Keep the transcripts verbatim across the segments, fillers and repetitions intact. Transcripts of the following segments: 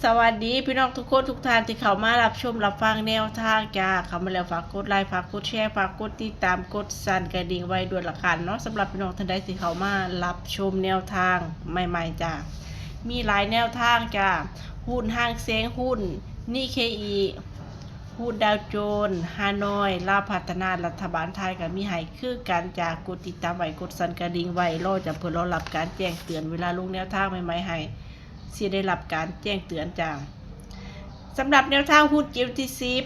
สวัสดีพี่น้องทุกคนทุกท่านที่เข้ามารับชมรับฟังแนวทางจ้า เข้ามาแล้วฝากกดไลค์ ฝากกดแชร์ ฝากกดติดตาม กดสั่นกระดิ่งไว้ด้วยละกันเนาะ สำหรับพี่น้องท่านใดที่เข้ามารับชมแนวทางใหม่ๆจ้า มีหลายแนวทางจ้า หุ้นห่างเสียง หุ้นนิเคอี หุ้นดาวโจนส์ ฮานอย ลาวพัฒนา รัฐบาลไทยก็มีให้คือกันจ้า กดติดตามไว้ กดสั่นกระดิ่งไว้ รอจะเพื่อรอรับการแจ้งเตือนเวลาลงแนวทางใหม่ๆให้ สิได้รับการแจ้งเตือนจ้า สำหรับแนวทางหุ้นเจ็ดวันที่สิบ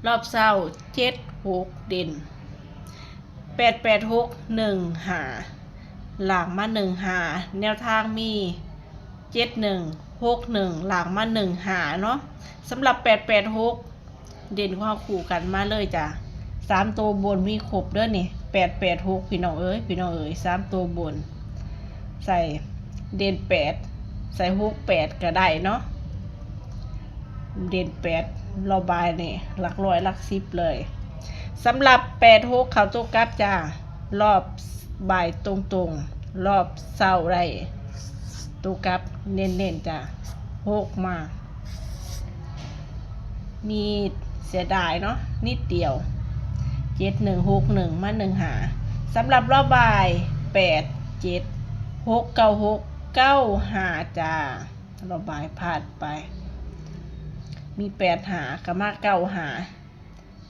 รอบเช้า เจ็ดหก เด่น แปดแปดหก หนึ่งห้า ล่างมา หนึ่งห้า แนวทางมี เจ็ดหนึ่ง หกหนึ่ง ล่างมา หนึ่งห้า เนาะ สำหรับ แปดแปดหก เด่นของเฮาคู่กันมาเลยจ้ะ สามตัวบนมีครบเด้อนี่ แปดแปดหก พี่น้องเอ้ย พี่น้องเอ้ย สามตัวบน ใส่เด่นแปด ใส่หกแปดก็ได้เนาะ เด่นแปด รอบบ่ายนี่ หลักร้อย หลักสิบเลย สำหรับ แปดหก เข้าตัวกลับจ้า รอบบ่ายตรงๆ รอบเช้าได้ตัวกลับเน้นๆจ้า หกมา มีเสียดายเนาะ นิดเดียว เจ็ดหนึ่ง หกหนึ่ง มา หนึ่งห้า สำหรับรอบบ่าย แปดเจ็ด หกเก้าหก เก้าห้าจ้า รอบบ่ายพลาดไป มี แปดห้า ก็มา เก้าห้า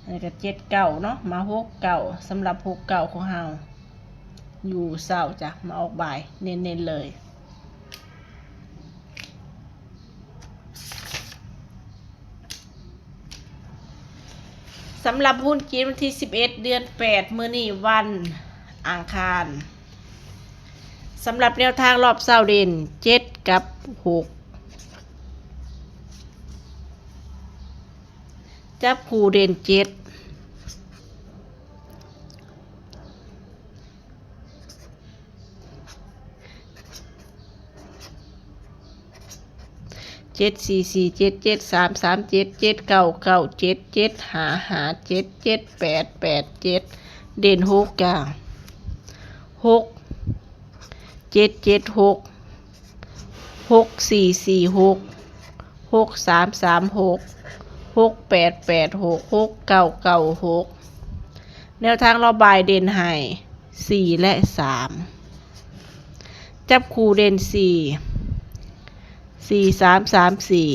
อันนี้ก็ เจ็ดเก้า เนาะ มา หกเก้า สำหรับ หกเก้า ของเฮา อยู่เช้าจ้ะ มาออกบ่าย เน้นๆเลย สำหรับหุ้นจีนวันที่ สิบเอ็ด เดือน แปด มื้อนี้วันอังคาร สำหรับแนวทางรอบเช้าเด่น เจ็ด กับ หก จับคู่เด่น เจ็ด เจ็ดสี่สี่เจ็ด เจ็ดสามสามเจ็ด เจ็ดเก้าเก้าเจ็ด เจ็ดห้าห้าเจ็ด เจ็ดแปดแปดเจ็ด เด่น หกจ้า หกเจ็ดเจ็ดหก หกสี่สี่หก หกสามสามหก หกแปดแปดหก หกเก้าเก้าหก แนวทางรอบบ่ายเด่นให้ สี่ และ สาม จับคู่เด่น สี่ สี่สามสามสี่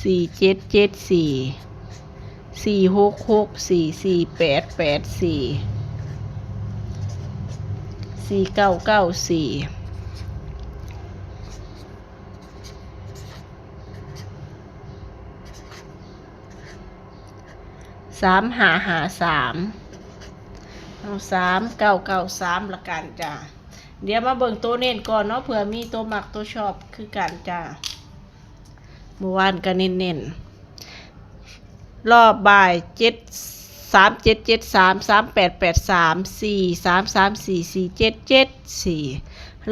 สี่เจ็ดเจ็ดสี่ สี่หกหกสี่ สี่แปดแปดสี่ สี่เก้าเก้าสี่ สามห้าห้าสาม เอา สามเก้าเก้าสาม ละกันจ้ะ เดี๋ยวมาเบิ่งตัวเน้นก่อนเนาะ เผื่อมีตัวมักตัวชอบคือกันจ้ะ เมื่อวานก็เน้นๆ รอบบ่าย เจ็ด สามเจ็ดเจ็ดสาม สามแปดแปดสาม สี่สามสามสี่ สี่เจ็ดเจ็ดสี่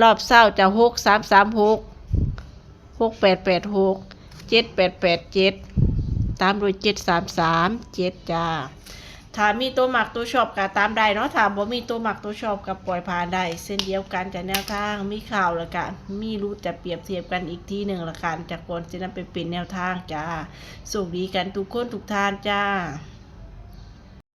รอบเช้าจะ หกสามสามหก หกแปดแปดหก เจ็ดแปดแปดเจ็ด ตามด้วย เจ็ดสามสามเจ็ดจ้า ถ้ามีตัวมักตัวชอบก็ตามได้เนาะ ถ้าบ่มีตัวมักตัวชอบก็ปล่อยผ่านได้ เช่นเดียวกันจ้ะ แนวทางมีเข้าแล้วก็มีหลุด จะเปรียบเทียบกันอีกทีหนึ่งละกันจ้ะ ก่อนจะนำไปเป็นแนวทางจ้า โชคดีกันทุกคนทุกท่านจ้า